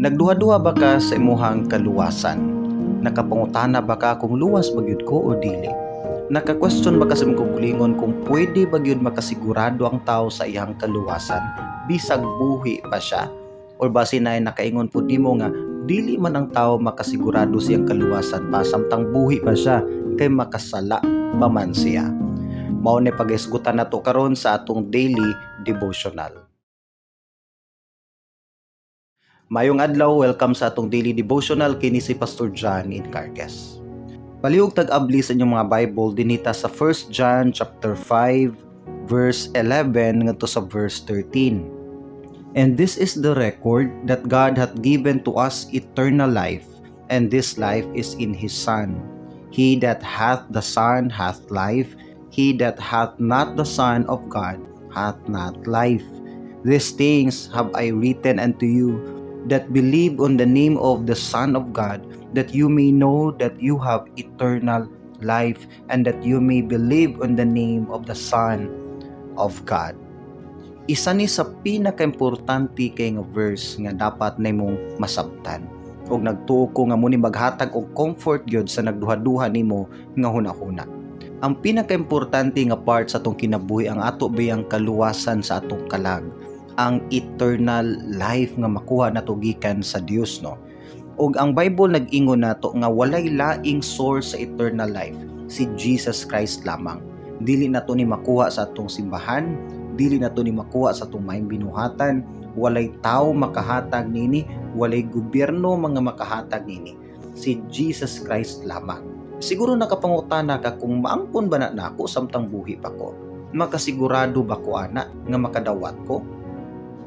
Nagduha-duha ba ka sa imuhang kaluwasan? Nakapangutana ba ka kung luwas ba gyud ko o dili? Naka-question ba ka sa imong kaugalingon kung pwede ba gyud makasigurado ang tao sa iyang kaluwasan bisag buhi pa siya? Or basi naay nakaingon pud nimo nga dili man ang tao makasigurado sa iyang kaluwasan pa samtang buhi pa siya kay makasala pa man siya. Mao ni paghisgutan nato karon sa atong daily devotional. Maayong adlaw, welcome sa atong daily devotional. Kini si Pastor John Encargues. Palihog tag-abli sa inyong mga Bible dinhi ta sa 1 John chapter 5 verse 11 ngadto sa verse 13. "And this is the record, that God hath given to us eternal life, and this life is in his Son. He that hath the Son hath life; he that hath not the Son of God hath not life. These things have I written unto you that believe on the name of the Son of God, that you may know that you have eternal life, and that you may believe on the name of the Son of God." Isa ni sa pinakaimportante kay nga verse nga dapat nimong masabtan. Ug nagtuo ko nga mao ni maghatag og comfort gyud sa nagduha-duha nimo nga hunahuna. Ang pinakaimportante nga part sa atong kinabuhi ang ato biyang kaluwasan sa atong kalag, ang eternal life nga makuha nato gikan sa Dios, no? Ug ang Bible nag-ingon nato nga walay laing source sa eternal life, si Jesus Christ lamang. Dili nato ni makuha sa atong simbahan, dili nato ni makuha sa atong maayong binuhatan, walay tao makahatag nini, walay gobyerno mga makahatag nini. Si Jesus Christ lamang. Siguro nakapangutana ka kung maangkon ba na nako samtang buhi pa ko? Makasigurado ba ko ana nga makadawat ko?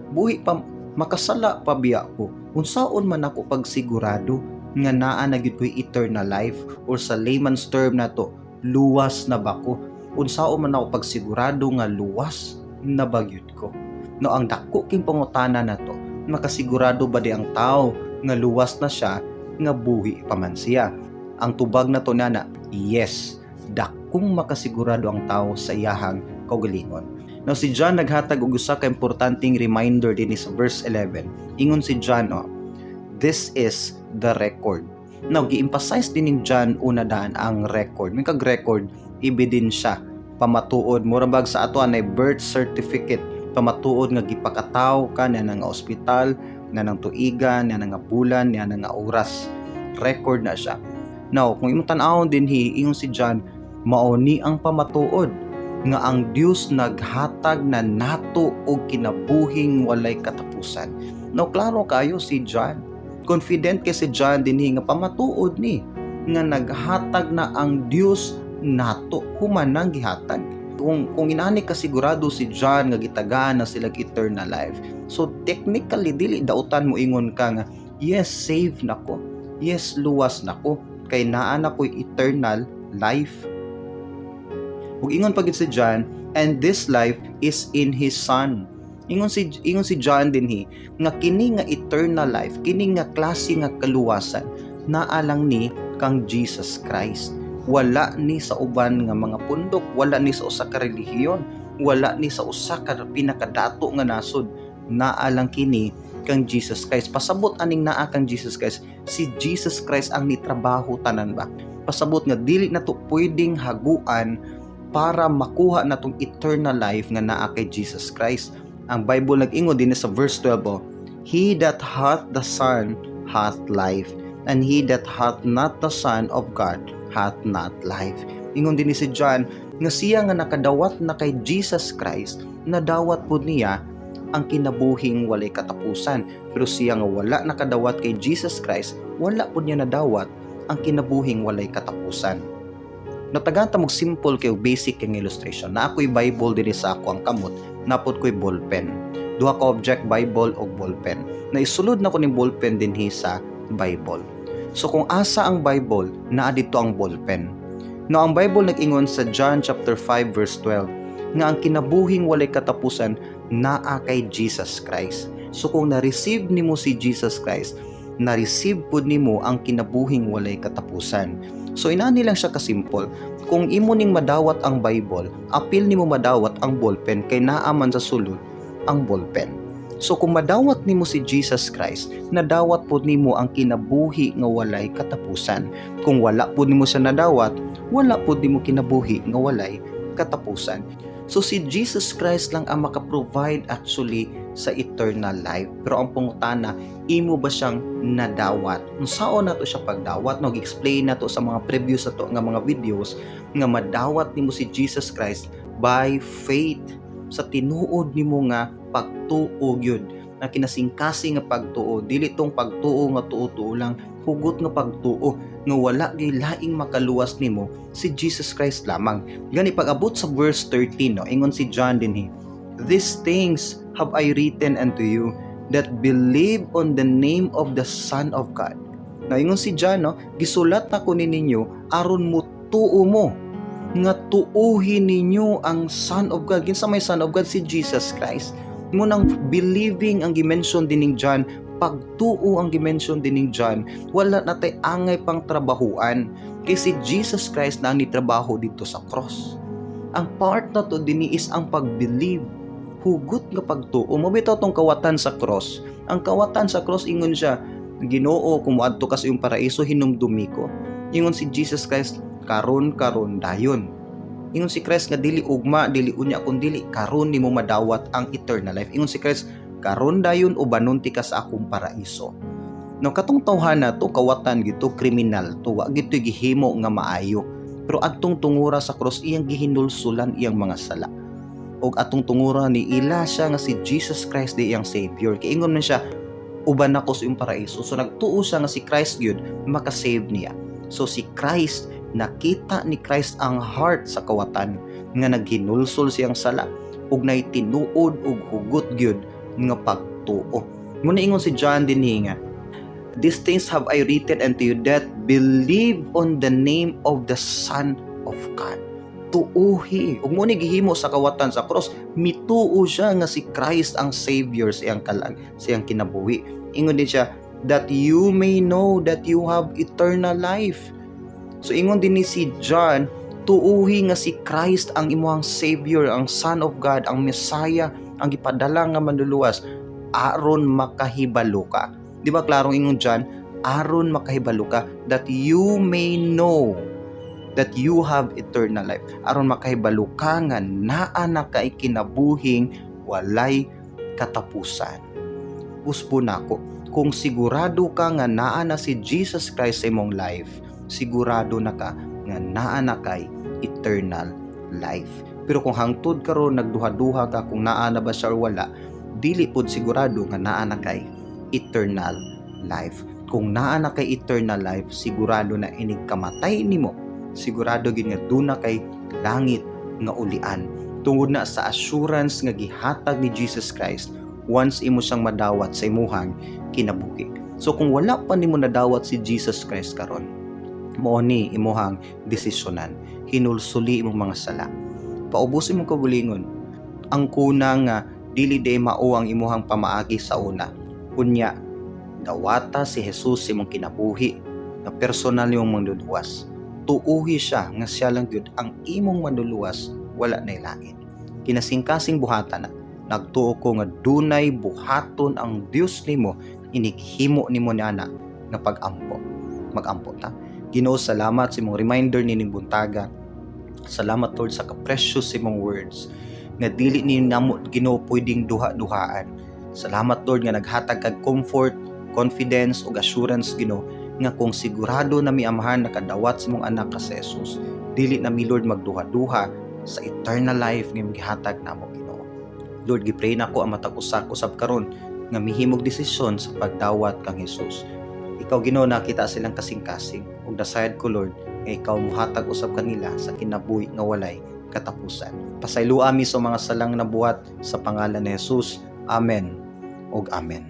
Buhi pa, makasala pa biya ko? Unsaon man ako pagsigurado nga naa na gyud ko'y eternal life, or sa layman's term nato, luwas na ba ko? Unsaon man ako pagsigurado nga luwas na ba gyud ko? No, ang dako king pangutana nato, makasigurado ba di ang tao nga luwas na siya nga buhi pa man siya? Ang tubag nato nana, yes, dakong makasigurado ang tao sa iyahang kaugalingon. Now, si John naghatag og usa ka importanteng reminder dinhi sa verse 11. Ingon si John, oh, "This is the record." Now, gi-emphasize din ni John una daan ang record. May kag record, ebidensya, pamatuod. Mura bag sa ato anay birth certificate, pamatuod nga gipakataw ka na nga ospital, nga nang tuigan, nga nga bulan, nga nga oras. Record na siya. Now, kung imong tan-awon dinhi, ingon si John, mao ni ang pamatuod nga ang Dios naghatag na nato og kinabuhing walay katapusan. Now, klaro kayo si John. Confident kay si John dinhi nga pamatuod ni nga naghatag na ang Dios nato human nang gihatag. Kung inani kasigurado si John nga gitagaan na sila eternal life. So technically, dili dautan mo ingon ka nga yes, save nako. Yes, luwas nako kay naa na ko'y eternal life. Ug ingon pa gid si John, "And this life is in his Son." Ingon si John dinhi nga kini nga eternal life, kini nga klase nga kaluwasan naa lang ni kang Jesus Christ. Wala ni sa uban nga mga pundok, wala ni sa usa ka relihiyon, wala ni sa usa ka pinakadato nga nasod. Naa lang kini kang Jesus Christ. Pasabot aning naa kang Jesus Christ, si Jesus Christ ang nitrabaho tanan ba. Pasabot nga dili na to pwedeng haguan para makuha natong eternal life nga naa kay Jesus Christ. Ang Bible nag-ingon din sa verse 12, oh, "He that hath the Son hath life, and he that hath not the Son of God hath not life." Ingon din ni si John nga siya nga nakadawat na kay Jesus Christ, nadawat po niya ang kinabuhing walay katapusan. Pero siya nga wala nakadawat kay Jesus Christ, wala po niya nadawat ang kinabuhing walay katapusan. Natagan ta mo simple kay basic kay illustration. Na ako'y Bible dinhi sa ako ang kamot, napod ko'y ballpen. Duha ka object, Bible og ballpen. Na isulod na ko ning ballpen dinhi sa Bible. So kung asa ang Bible, naa dito ang ballpen. No, ang Bible nag-ingon sa John chapter 5 verse 12 nga ang kinabuhing walay katapusan naa kay Jesus Christ. So kung na-receive nimo si Jesus Christ, na-receive pud nimo ang kinabuhing walay katapusan. So inani lang siya kasimple. Kung imo ning madawat ang Bible, apil nimo madawat ang ballpen kay naa man sa sulod ang ballpen. So So kung madawat nimo si Jesus Christ, nadawat pod nimo ang kinabuhi nga walay katapusan. Kung wala pod nimo siya nadawat, wala pod nimo kinabuhi nga walay katapusan. So si Jesus Christ lang ang maka-provide actually sa eternal life. Pero ang pangutana, imo ba siyang nadawat? Unsaon nato siya pagdawat? No, explain nato sa mga previous ato nga mga videos nga madawat nimo si Jesus Christ by faith, sa tinuod nimo nga pagtuo gyud, na kinasingkasing nga pagtuo, dili tong pagtuo nga tuo-tuo lang, hugot nga pagtuo nga wala gyud laing makaluwas nimo, si Jesus Christ lamang. Gani pag-abot sa verse 13, no, ingon si John dinhi, "These things have I written unto you that believe on the name of the Son of God." Na ingon si John, no, gisulat nako ni ninyo aron mutuo mo nga tuuhin ninyo ang Son of God. Kinsa may Son of God? Si Jesus Christ. Mao nang believing ang gimension dining John, pagtuo ang gimension dining John, wala na tay angay pang trabahuan. Kay si Jesus Christ na ang nitrabaho didto sa cross. Ang part nato dinhi is ang pag-believe, hugot nga pagtuo. Mao bitaw tong kawatan sa cross. Ang kawatan sa cross, ingon siya, "Ginoo, kung moadto ka sa iyong paraiso, hinumdumi ko." Ingon si Jesus Christ, "Karon, karon dayon." Ingon si Christ nga dili ugma, dili unya, kun dili karon nimo madawat ang eternal life. Ingon si Christ, "Karon dayon ubanon tika sa akong paraiso." No, katong tawhana to, kawatan gito, kriminal to, wa gito gihimo nga maayo. Pero adtong tungura sa cross, iyang gihinulsulan iyang mga sala. Og atong tungura ni ila siya nga si Jesus Christ di iyang savior. Kay ingon man siya, "Uban ako sa iyong paraiso." So nagtuo siya nga si Christ gyud makasave niya. So si Christ, nakita ni Christ ang heart sa kawatan nga naghinulsol siyang sala ug nay tinuod ug hugot gyud nga pagtuo. Mao na ingon si John dinhi nga, "These things have I written unto you that believe on the name of the Son of God." Tuuhi. Ug mao ni gihimo sa kawatan sa cross, mituo siya nga si Christ ang Savior sa iyang kalag, sa iyang kinabuhi. Ingon din siya, "That you may know that you have eternal life." So ingon din ni si John, tuuhi nga si Christ ang imuhang Savior, ang Son of God, ang Messiah, ang gipadala nga manluluwas, aron makahibalo ka. Di ba klarong ingon John, aron makahibalo ka, "that you may know that you have eternal life." Aron makahibalo ka nga naa na kay kinabuhing walay katapusan. Usbo nako, kung sigurado ka nga naa na si Jesus Christ sa imong life, sigurado na ka nga naa na kay eternal life. Pero kung hangtod karon nagduha-duha ka kung naa na ba siya or wala, dili pod sigurado nga naa na kay eternal life. Kung naa na kay eternal life, sigurado na inig kamatay nimo, sigurado gid nga duna kay langit nga ulian. Tungod na sa assurance nga gihatag ni Jesus Christ once imo siyang madawat sa imuhang kinabuhi. So kung wala pa nimo nadawat si Jesus Christ karon, mao ni imuhang desisyonan. Hinulsuli imong mga sala. Paubos imong kaugalingon. Ang kuna nga dili day mao ang imuhang pamaagi sa una. Unya, dawata si Jesus sa imong kinabuhi nga personal imong manluluwas. Tuuhi siya nga siya lang gyud ang imong manluluwas, wala nay lain. Kinasingkasing buhata na. Nagtuo ko nga dunay buhaton ang Dios nimo inighimo nimo niana nga pag-ampo. Mag-ampo ta. Ginoo, salamat sa imong reminder nining buntaga. Salamat, Lord, sa ka-precious sa imong words nga dili ni namo, Ginoo, pwedeng duha-duhaan. Salamat, Lord, nga naghatag kag comfort, confidence ug assurance, Ginoo, nga kung sigurado na mi, Amahan, nakadawat sa imong anak ka sa Jesus, dili na mi, Lord, magduha-duha sa eternal life nga imong gihatag namo, Ginoo. Lord, gipray nako ang matag usa usab karon nga mihimog desisyon sa pagdawat kang Jesus. Ikaw, Ginoo, nakita silang kasing-kasing ug nasayod ko, Lord, nga ikaw muhatag usab kanila sa kinabuhi nga walay katapusan. Pasayloa mi sa mga salang nabuhat sa pangalan ni Jesus. Amen ug amen.